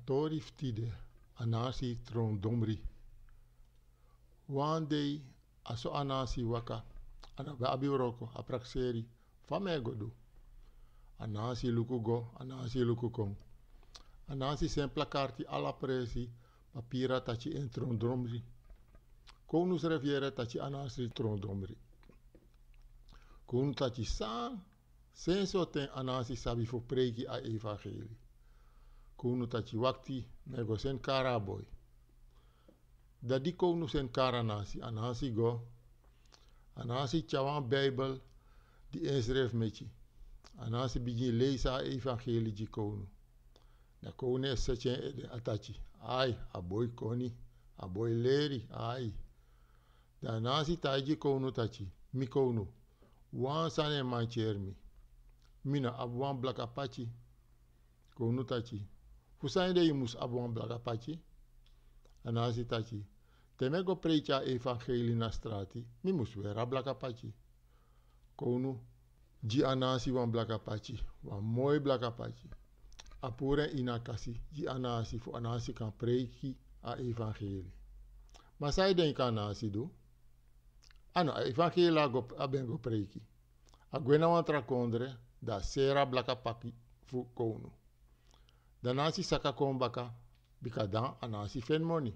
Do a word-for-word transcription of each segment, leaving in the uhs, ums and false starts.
Tori fu tide. Anansi trondomri. Wan dei, a so Anansi waka, a no ben abi wroko, a prakseri: fa mi e go du? Anansi luku go, Anansi luku kon. Anansi seni plakarti ala presi, papira taki en trondomri. Kownu srefi yere taki Anansi trondomri. Kownu taki: san? Sensi o ten Anansi sabi fu preiki a evangeli? Kownu taki: wakti, mi e go seni kari a boi. Dan di kownu seni kari Anansi, Anansi go. Anansi tyari wan Bijbel di en srefi meki. Anansi bigin leisi a evangeli gi kownu. Dan kownu e seti en ede, a taki: ai, a boi koni, a boi leri, ai. Dan Anansi taigi kownu taki: mi kownu, wan sani e mantyeri mi. Mi no abi wan blaka pati. Kownu taki: fu san ede yu mus abi wan blaka pati? Anansi taki: te mi e go preiki a evangeli na strati, mi mus weri a blaka pati. Kownu gi Anansi wan blaka pati, wan moi blaka pati. A puru en ini a kasi gi Anansi fu Anansi kan preiki a evangeli. Ma san yu denki Anansi du? A no a evangeli a go, a ben go preiki. A gwe na wan tra kondre, dan a seri a blaka pati fu kownu. Dan Anansi saka kon baka, bika dan Anansi feni moni.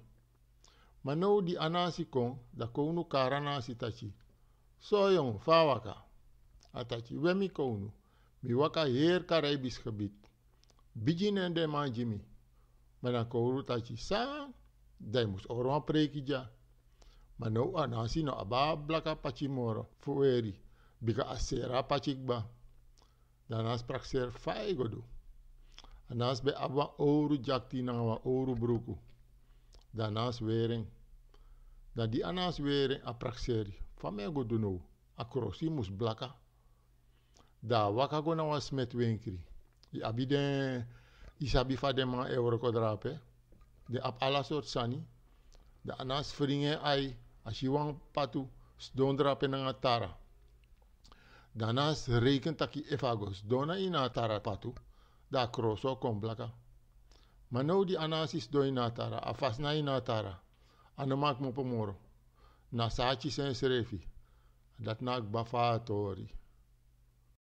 Ma now di Anansi kon, dan kownu kari Anansi taki: so yongu, fa a waka? A taki: we, mi kownu, mi waka heri Karaibisgebit. Bigi nen den man gi mi. Ma dan kownu taki: san? Dan yu mus hori wan preiki dya. Ma now Anansi no abi a blaka pati moro fu weri, bika a seri a pati kba. Dan Anansi prakseri fa a e go du. Anansi ben abi wan owru dyakti nanga wan owru bruku. Dan Anansi weri en. Dan di Anansi weri en, a prakseri: fa mi e go du now? A krosi mus blaka. Dan a waka go na wan smetwenkri. Yu abi den, yu sabi fa den man e wroko drape. Den abi ala sortu sani. Dan Anansi fringi en ai, a si wan patu sidon drape nanga tara. Dan Anansi reikeni taki efu a go sidon na ini a tara patu, dan a krosi o kon blaka. Ma now di Anansi sidon ini a tara, a fasi na ini a tara, a no man kmopo moro. Na san a kisi ensrefi. Dati na a kba fu a tori.